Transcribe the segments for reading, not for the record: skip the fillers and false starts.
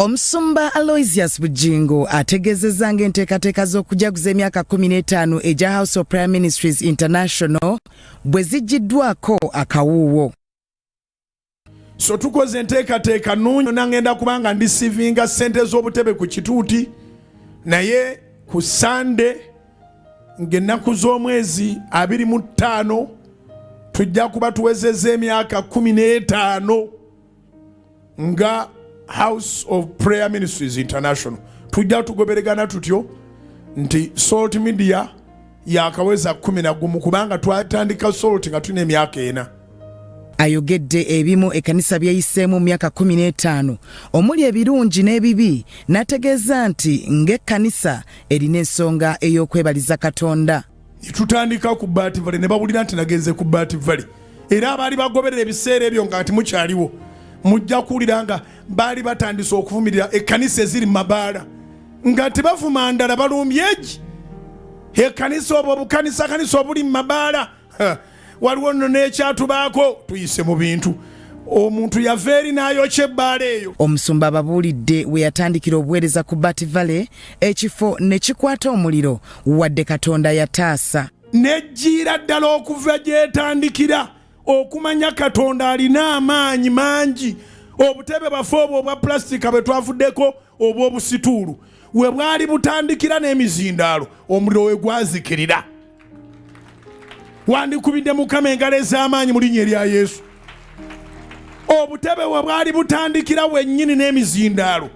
Omusumba Aloysius Bugingo ategeezezza ng'enteekateeka z'okujaguza emyaka 15 egya House of Prayer Ministries International bwe ziggyiddwako akawuuwo. So tukoze enteekateeka nnungi, nangenda kubanga ndisivinga ssente z'obutebe ku kituuti, naye ku Sande ng'ennaku z'omwezi 25 tujja kuba tuwezezza emyaka 15 nga House of Prayer Ministries International. Tujja tugoberegana tutyo nti Salt Media yakaweza 11, kubanga twatandika Salt nga tulina emyaka 4. Ayogedde ebimu ekkanisa byeyiseemu mu myaka 15, omuli ebirungi n'ebibi, n'ategeeza nti ng'ekkanisa erina ensonga ey'okwebaliza Katonda. Tutandika ku Bat Valley ne bawulira nti nagenze ku Bat Valley, era abaali bagoberera ebiseera ebyo nga nti mukyaliwo, mujja kuwulira nga baali batandise okuvumirira ekkanisa eziri mu mabaala, nga tebavuma ndala, balumbye egi ekkanisa, obwo obukanisa kanisa obuli mu mabaala. Waliwo nno n'ekyatubaako, tuyise mu bintu, omuntu yava eri n'ayokya ebbaala eyo. Omusumba ababuulidde we yatandikira obuweereza ku Bat Valley, ekifo ne kikwata omuliro, wadde Katonda yataasa. Nejjiira ddala okuva gyetandikira okumanya Katonda alina amaanyi mangi. Obutebe bwaffe obwo obwa pulastika bwe twavuddeko, obw'obusituulu, we bwali butandikira n'emizindaalo, omuliro we gwazikirira. Wandikubidde Mukama engalo ez'amaanyi mu linnya erya Yesu. Obutebe we bwali butandikira wennyini n'emizindaalo,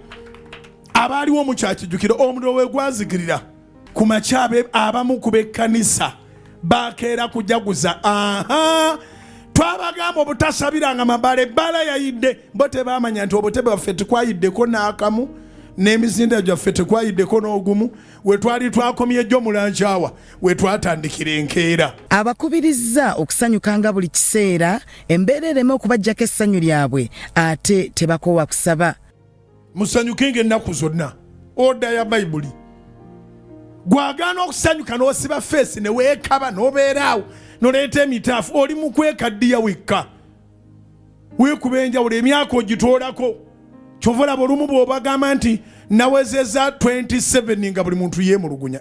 abaaliwo mukyakijjukira, omuliro we gwazikirira. Ku makya abamu ku b'ekkanisa bakeera kujaguza. Aha, twabagamba obutasabiranga mabala, ebbala yayidde. Bo tebamanya nti obutebe bwaffe tekwayiddeko n'akamu, n'emizinda gyaffe tekwayiddeko n'ogumu. We twali twakomye jjo mulankyawa, we twatandikira enkeera. Abakubirizza okusanyukanga buli kiseera, embeera ereme okubaggyako essanyu lyabwe, ate tebakoowa kusaba. Musanyukenga ennaku zonna, order ya Bayibuli. Gwagaana okusanyuka n'osiba face ne weekaba n'obeeraawo noleeta emitaafu, oli mu kwekaddiya wekka, weekuba enjawulo, emyaka ogitoolako. Kyova olaba olumu bw'obagamba nti nawezeza 27, nga buli muntu yeemulugunya,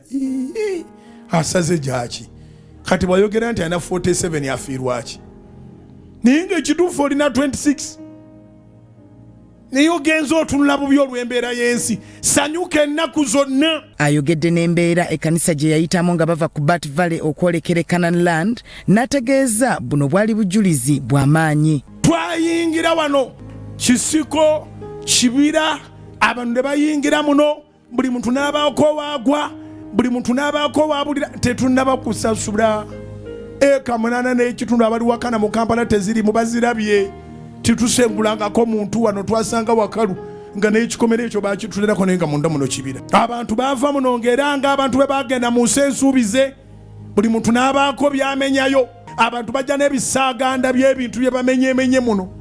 asaze gyaki? Kati bwayogera nti alina 47, afiirwaki? Naye ngaekituufu olina 26, naye ogenza otunula bubi olw'embeera y'ensi. Sanyuka ennaku zonna. Ayogedde n'embeera ekkanisa gye yayitamu nga bava ku Bat Valley okwolekera e Canaan Land, n'ategeeza buno bwali bujulizi bw'amaanyi. Twayingira wano kisiko kibira, abantu ne bayingira muno, buli muntu n'abaako waagwa, buli muntu n'abaako waabulira. Tetunnaba kusasula eka 8.5. Abali wakana mu Kampala tezirimu, bazirabye. Titusengulangako muntu wano, twasanga wakalu nga n'ekikomera ekyo bakitulerako, naye nga munda muno kibira. Abantu baava muno ng'era nga abantu bwe bagenda mu nsi ensuubize, buli muntu n'abaako byamenyayo. Abantu bajja n'ebisaaganda by'ebintu bye bamenyemenye muno.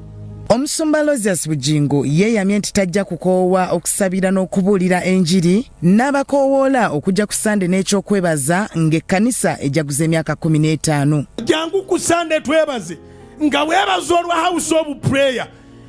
Omusumba Aloysius Bugingo yeeyamye nti tajja kukoowa okusabira n'okubuulira enjiri, n'abakoowoola okujja ku Sande n'ekyokwebaza ng'ekkanisa ejaguza emyaka 15. Jangu ku Sande twebaze, nga weebaza olwa House of Prayer,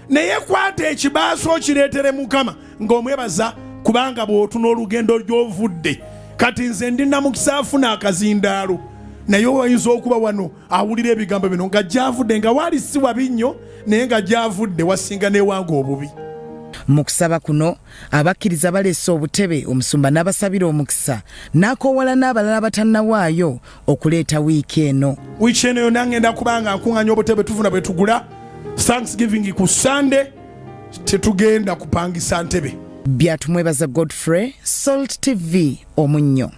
naye kwata ekibaaso okireetere Mukama ng'omwebaza, kubanga bw'otuna olugendo gy'ovudde. Kati nze ndi namukisa afuna akazindaalo, naye oyinza okuba wano awulira ebigambo bino nga gyavudde nga waali si wabi nnyo, naye nga gyavudde wasinga n'ewanga obubi. Mu kusaba kuno abakkiriza baleese obutebe, omusumba n'abasabira omukisa, n'akoowala n'abalala batannawaayo okuleeta wiiki eno. Wiiki eno yonna ngenda kubanga nkuŋŋanya obutebe, tufuna bwe tugula. Thanksgiving ku Sande tetugenda kupangisa ntebe. Byatumwebaza Godfrey, Salt TV, Omunnyo.